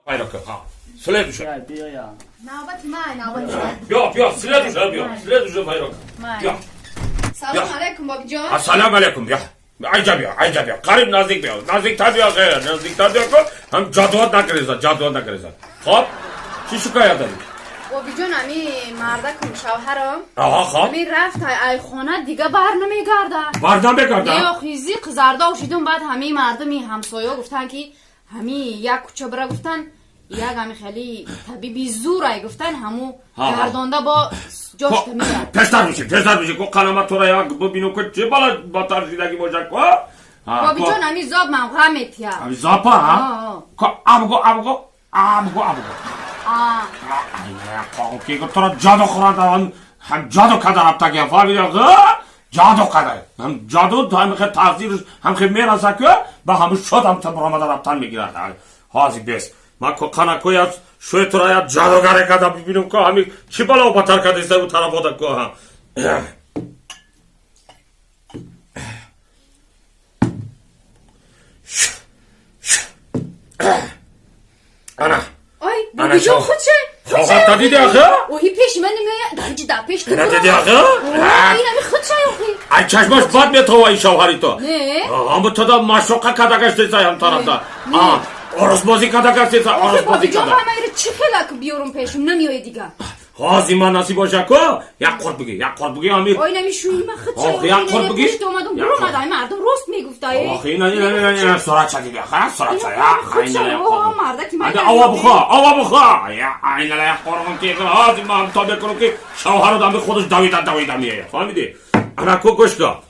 Следующая. Навбати ман, навбати ман. Бیا بیا следующая, бیا следующая пайрок. Бیا. Салом алейкум, бобиҷон. Ассалому алейкум, бیا. Айҷа бیا, айҷа бیا. Қариб наздик бیا. Наздиктар бیا, ғайр. Наздиктар бیا ко ҳам ҷадуат накарезад, ҷадуат накарезад. Хоб? Чӣ шикоят дорӣ? Бобиҷон, ами мардакум, шавҳарам. Аҳа, хоб. Ами рафт ай хона, дига бар намегарда. Бар намегарда? Не, охизи қизарда ошидум, баъд ҳамаи мардуми ҳамсоё гуфтанд, ки ҳами як кӯча бира, гуфтан, як ами хеле табиби зурай, гуфтан, ҳаму гардонда бо ҷош меяд. Пештар биши, пештар биши, ко қанама тура як бибину, ко чӣ бала батар зиндагӣ бошад, ко? Бобиҷон, ами зоб ман ғам метия. Ами зопа, ҳа? Ко абго, абго, абго, абго. Тура ҷаду хӯрад, ҳам ҷаду када рафтагия, фаҳмида? Ҷаду када. Ҳам ҷаду ҳам хе таъсирш ҳам хе мераса, ко ба ҳаму шод ҳам табромада рафтан мегирад. Ҳози бес. Ман ко қана коя шӯи тура як ҷадугаре када бибинум, ко ҳами чӣ бало батар кадиста у тарафода, ко ҳам. Ана. Ой, бобиҷон, худше. Шавҳарта диди ахы? Оҳи, пеши ман намеояд, дарҷи дар пеш ту. Ина диди ахы? Инами худше охи. Ай чашмаш бад метова ин шавҳари то. Не. Ҳаму тада машоқа када гаштеса ҳам тарафда. Оросбозӣ када гаштеса, оросбозӣ када. када. Ҳамаиро чӣ хелак биёрум пешум, намеояд дига. Ҳози ман насиб боша, ко як қурт биги, як қурт биги ами. Ой, нами шӯи ма худше. Охи, як қурт биги. Пешт омадум, буромад, ай мардум рост мегуфта. Охи, ина ина ина ина сурача диди, ха, сурача я. Худше, о, мардаки ман. Ава бухо, ава бухо. Я айна як қурғум ки ҳози ман то бекунам, ки шавҳаро дами худаш давида давида меояд. Фаҳмидӣ? Ана ко гӯш ко.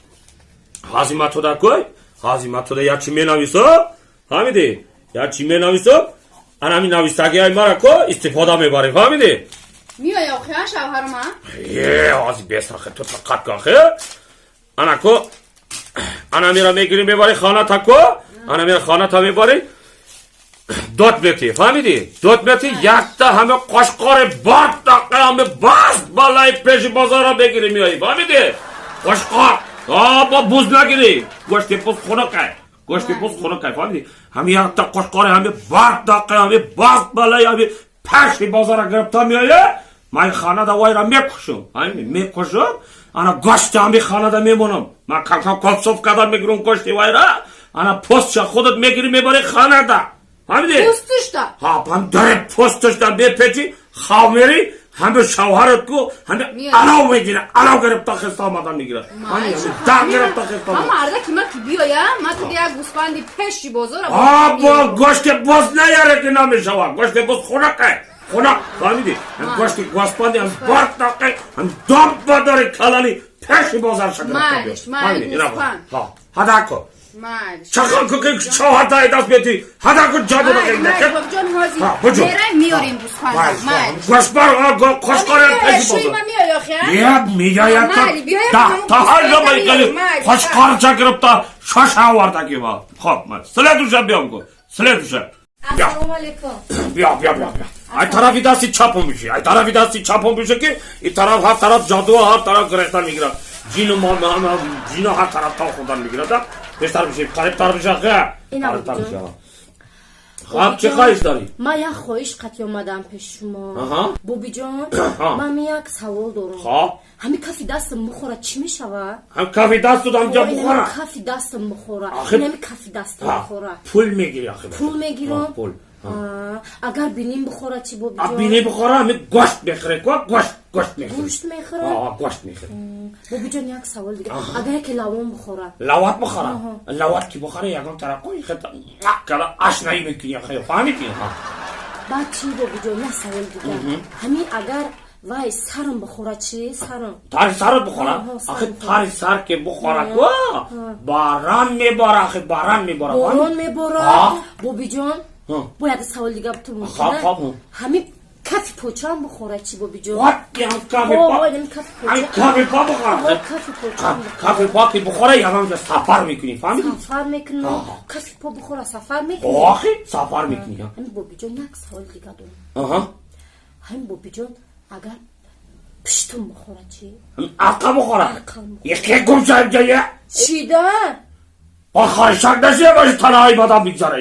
Ҳози ман туда кой, ҳози ман туда як чӣ менависам, фаҳмидӣ? Як чӣ менависам, ана ҳамин навистагиҳои мара ко истифода мебарем, фаҳмидӣ? Миёя охи, а шавҳарма? Е, ҳози бесахе, ту тоқат кун, ахе. Ана ко, ана мера мегирӣ, мебарӣ хоната ко, ана мера хоната мебарӣ, дод метӣ, фаҳмидӣ? Дод метӣ, якта ҳама қошқори бад ҳама бас балаи пеши бозора мегирӣ, меоӣ, фаҳмидӣ? Қошқор, бо буз нагирӣ, гӯшти буз хунукай, гӯшти буз хунукай, фаҳмидӣ? Ҳами якта қошқори ҳами бад даққа ҳами бас балаи ҳами пеши бозора гирифта меоя, ман хонада вайра мекушам, фаҳмидӣ? Мекушам, ана гӯшти ҳами хонада мемонам. Ман кам-кам копсов карда мегирам гӯшти вайра, ана постша худат мегирӣ, мебарӣ хонада. Фаҳмидӣ? Пӯстушта. Ҳа, ҳам даре пӯстушта мепечи, хав мери, ҳами шавҳарат ку, ҳами алав мегира, алав гирифта хеста омада мегира. Ҳами дар гирифта хеста омада. Марда ки ма ки биёя, ма ту як гӯсфанди пеши бозора. А, бо гӯшти боз наяре, ки намешава. Гӯшти боз хунакай. Хунак, фаҳмидӣ? Ҳам гӯшти гӯсфанди ҳам бартақи, ҳам дом бадори калали пеши бозар шакар. Майлиш, майли гӯсфанд. Ҳа, ҳада ко. Чахан ку ки шавҳарта даст мети, ҳада ку ҷаду Майли, бобиҷон, ҳози мерай, меорем гӯсфанд. Майли. Гӯшбар, қошқори пеши Шӯи бозор. ма меоя охи, а? Я меояд. Майли, биёя. Та ҳар ҷо майқали қошқорча гирифта шоша овардаги ва. Хоб, следующая биём ку. Следующая. Ассалому алейкум. Бیا, бیا, бیا, бیا. Ай тарафи дасти чапом биши. Ай тарафи дасти чапом биши, ки и тараф ҳар тараф ҷаду ҳар тараф гирифтан мегирад. Ҷину ма ҷину ҳар тараф та хӯрдан мегирад. Бештар биши, қарибтар биша, ха. Қарибтар биша. Хоб, чӣ хоҳиш дорӣ? Ман як хоҳиш қатъи омадам пеши шумо. Бобиҷон, ман як савол дорам. Хоб. Ҳами кафи дастам бухора, чӣ мешавад? Ҳам кафи дасту ҳамҷа бухора. Кафи дастам бухора. Инами кафи дастам бухора. Пул мегирӣ ахи. Пул мегирам? Пул. Агар биним бухора чӣ, бобиҷон? Бинӣ бухора, ҳами гӯшт мехӯре, ко гӯшт, гӯшт мехӯре. Гӯшт мехӯрам? Гӯшт мехӯре. Бобиҷон, як савол дига. Агар яке лавон бухора? Лават бухора? Лават ки бухора, ягон тараф ко хета кала ашнаӣ мекунӣ, ахи, фаҳмидӣ? Баъд чӣ, бобиҷон, як савол дига. Ҳамин агар вай сарам бухора чӣ, сарам? Тари сарат бухора? Ахи, тари сар ки бухора ко, баран мебора, ахи, баран мебора. Борон мебора? Бобиҷон, бояд савол дига ту Хоб, хоб. Ҳамин кафи почаам бухора чӣ, бобиҷон? Кафи по? Кафи по бухора? Кафи почаам. Кафи по ки бухора, ягон ҷо сафар мекунӣ, фаҳмидӣ? Сафар мекунам. Кафи по бухора, сафар мекунӣ? Охи, сафар мекунӣ. Ҳамин, бобиҷон, як савол дига дорам. Ҳамин, бобиҷон, агар пиштум бухора чӣ? Арқа бухора? Яке гум ҷая. Чида? Ба хоҳишак нашия боши, танаҳои бадам бигзара.